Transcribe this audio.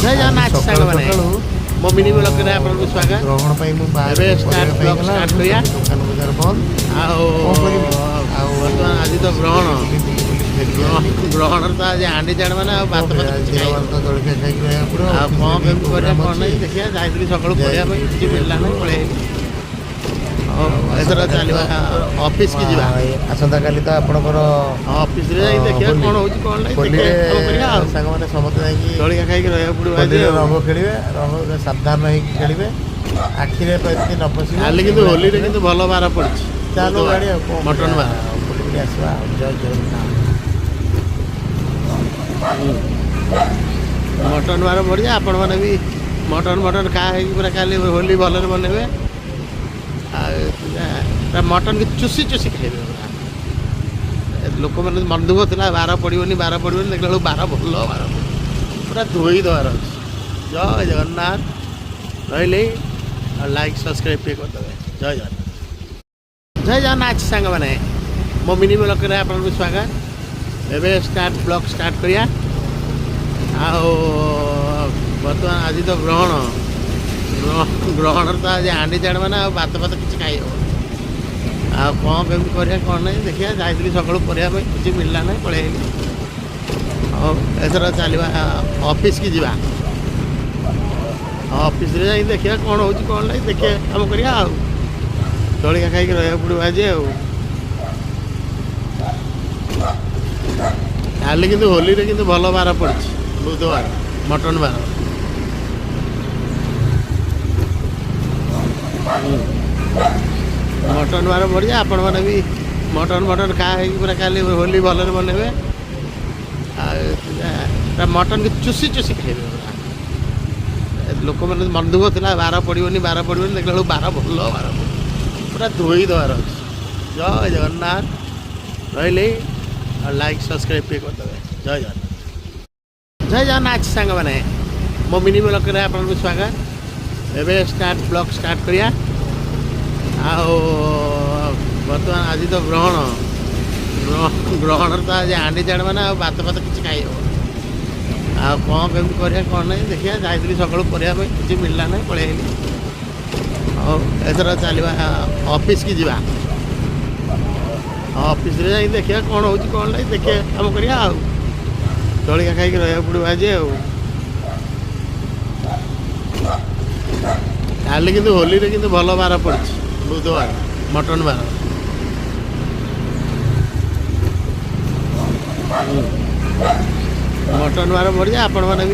ଜୟ ଆଜି ଜଗନ୍ନାଥ ସକାଳୁ ସାଙ୍ଗମାନେ, ସକାଳୁ ମୋ ମିନି ବ୍ଲଗରେ ଆପଣଙ୍କୁ ସ୍ୱାଗତ। ଗ୍ରହଣ ପାଇଁ ମୁଁ ଏବେ ବାହାରେ ଷ୍ଟାର୍ଟ ପରିବା ପାଇଁ ବ୍ଲଗ ଗଲା ଷ୍ଟାର୍ଟ କରିବା। ସବୁ ଦୋକାନ ବଜାର ବନ୍ଦ। ଆଉ କଣ କରିବି ଆଉ? ବର୍ତ୍ତମାନ ଆଜି ତ ଗ୍ରହଣ। ବୁଲି ବୁଲି ବୁଲି ଫେରିକି ଆଇଲି। ଗ୍ରହଣରେ ତ ଆଜି ହାଣ୍ଡି ଚାଡ଼ ମାନେ ଆଉ ଭାତ କଣ ଫାତ କରିବା, କିଛି ଦିନମାନ ଖାଇ ତ ଜଳଖିଆ ଖାଇକି ରହିବାକୁ ପଡ଼ିବ। ଆଉ କଣ ଅଫିସରେ ବି କେମିତି କରିବା ପ୍ରୋଗ୍ରାମ କଣ ଅଛି। ନାହିଁ ଦେଖିବା। ଯାଇଥିଲି ସକାଳୁ ପରିବା ପାଇଁ, ଯାଇକି କିଛି ମିଳିଲା ନାହିଁ, ପଳେଇ ଆଇଲି। ହଉ, ଏଥର ଆସନ୍ତାକାଲି ଚାଲିବା, ତ ଅଫିସକି ଯିବା। ଆସନ୍ତାକାଲି ତ ଆପଣଙ୍କର ଅଫିସରେ ଯାଇ ଦେଖିବା ହୋଲି। କଣ ହଉଛି କଣ ନାହିଁ, ହୋଲିରେ ଦେଖିବା କଣ କରିବା ଆଉ। ସାଙ୍ଗମାନେ ସମସ୍ତେ ଯାଇକି ଜଳିଖିଆ ଖାଇକି ରହିବାକୁ ପଡ଼ିବ ଆଜି। ହୋଲିରେ ଆଉ ରଙ୍ଗ ଖେଳିବେ। ରଙ୍ଗ ସାବଧାନ ହେଇକି ଖେଳିବେ, ଆଖିରେ ଏମିତି ନ ପଶିବ। କାଲି କିନ୍ତୁ ହୋଲିରେ କିନ୍ତୁ ଭଲ ବାର ପଡ଼ିଛି। ଚାଲୁ ବୁଧବାର, ଗାଡ଼ି ଆଉ କଣ ମଟନ କରିବା, ବାର। ବୁଲି ବୁଲି ଆସିବା ଆଉ। ଜୟ ଜଗନ୍ନାଥ। ମଟନ ବାର ପଡ଼ିଛି। ଆପଣମାନେ ବି ମଟନ ମଟନ ଖା ହେଇକି ପୁରା କାଲି ହୋଲି ଭଲରେ ମନେଇବେ। ଆଉ ପୁରା ମଟନକି ଚୁସି ଚୁସି ଖାଇବେ ପୁରା। ଲୋକମାନେ ମନ ଦୁଃଖ ଥିଲା, ବାର ପଡ଼ିବନି, ବାର ପଡ଼ିବନି। ଦେଖିଲା ବେଳକୁ ବାର ଭଲ ବାର ପୁରା ଧୋଇ ଦେବାର ଅଛି। ଜୟ ଜଗନ୍ନାଥ। ରହିଲି, ଆଉ ଲାଇକ୍ ସବସ୍କ୍ରାଇବ୍ ଟିକେ କରିଦେବେ। ଜୟ ଜଗନ୍ନାଥ। ଜୟ ଜଗନ୍ନାଥ ସାଙ୍ଗମାନେ, ମୋ ମିନି ବ୍ଲଗରେ ଆପଣଙ୍କୁ ସ୍ୱାଗତ। ଏବେ ଷ୍ଟାର୍ଟ ବ୍ଲଗ ଷ୍ଟାର୍ଟ କରିବା। ଆଉ ବର୍ତ୍ତମାନ ଆଜି ତ ଗ୍ରହଣ। ଗ୍ରହଣରେ ତ ଆଜି ହାଣ୍ଡି ଚାଡ଼ ମାନେ ଆଉ ଭାତ ଫାତ କିଛି ଖାଇ ହେବନି। ଆଉ କଣ କେମିତି କରିବା କଣ ନାହିଁ ଦେଖିବା। ଯାଇଥିଲି ସକାଳୁ ପରିବା ପାଇଁ, କିଛି ମିଳିଲା ନାହିଁ, ପଳେଇ ଆଇଲି। ହଉ, ଏଥର ଚାଲିବା, ଅଫିସକି ଯିବା। ଅଫିସରେ ଯାଇ ଦେଖିବା କଣ ହଉଛି କଣ ନାହିଁ, ଦେଖିବା କାମ କରିବା ଆଉ। ଜଳିଖିଆ ଖାଇକି ରହିବାକୁ ପଡ଼ିବ ଆଜି। ଆଉ କାଲି କିନ୍ତୁ ହୋଲିରେ କିନ୍ତୁ ଭଲ ବାର ପଡ଼ିଛି। ବୁଧବାର, ମଟନ ବାର। ମଟନ ବାର ପଡ଼ିଛି। ଆପଣମାନେ ବି ମଟନ ମଟନ ଖା ହେଇକି ପୁରା କାଲି ହୋଲି ଭଲରେ ମନେଇବେ। ଆଉ ପୁରା ମଟନକି ଚୁସି ଚୁସି ଖାଇବେ ପୁରା। ଲୋକମାନେ ମନ ଦୁଃଖ ଥିଲା, ବାର ପଡ଼ିବନି, ବାର ପଡ଼ିବନି। ଦେଖିଲା ବେଳକୁ ବାର ଭଲ ବାର ପୁରା ଧୋଇ ଦେବାର ଅଛି। ଜୟ ଜଗନ୍ନାଥ। ରହିଲି, ଆଉ ଲାଇକ୍ ସବସ୍କ୍ରାଇବ୍ ଟିକେ କରିଦେବେ। ଜୟ ଜଗନ୍ନାଥ। ଜୟ ଜଗନ୍ନାଥ ସାଙ୍ଗମାନେ, ମୋ ମିନି ବ୍ଲଗରେ ଆପଣଙ୍କୁ ସ୍ୱାଗତ। ଏବେ ଷ୍ଟାର୍ଟ ବ୍ଲଗ ଷ୍ଟାର୍ଟ କରିବା। ଆଉ ବର୍ତ୍ତମାନ ଆଜି ତ ଗ୍ରହଣ। ଗ୍ରହଣରେ ତ ଆଜି ହାଣ୍ଡି ଚାଡ଼ ମାନେ ଆଉ ଭାତ ଫାତ କିଛି ଖାଇ ହେବନି। ଆଉ କଣ କେମିତି କରିବା କଣ ନାହିଁ ଦେଖିବା। ଯାଇଥିଲି ସକାଳୁ ପରିବା ପାଇଁ, କିଛି ମିଳିଲା ନାହିଁ, ପଳେଇ ଆଇଲି। ହଉ, ଏଥର ଚାଲିବା, ଅଫିସକି ଯିବା। ଅଫିସରେ ଯାଇ ଦେଖିବା କଣ ହଉଛି କଣ ନାହିଁ, ଦେଖିବା କାମ କରିବା ଆଉ। ଜଳିଖିଆ ଖାଇକି ରହିବାକୁ ପଡ଼ିବ ଆଜି। ଆଉ କାଲି କିନ୍ତୁ ହୋଲିରେ କିନ୍ତୁ ଭଲ ବାର ପଡ଼ିଛି। ବୁଧବାର, ମଟନ ବାର। ମଟନ ବାର ପଡ଼ିଛି। ଆପଣମାନେ ବି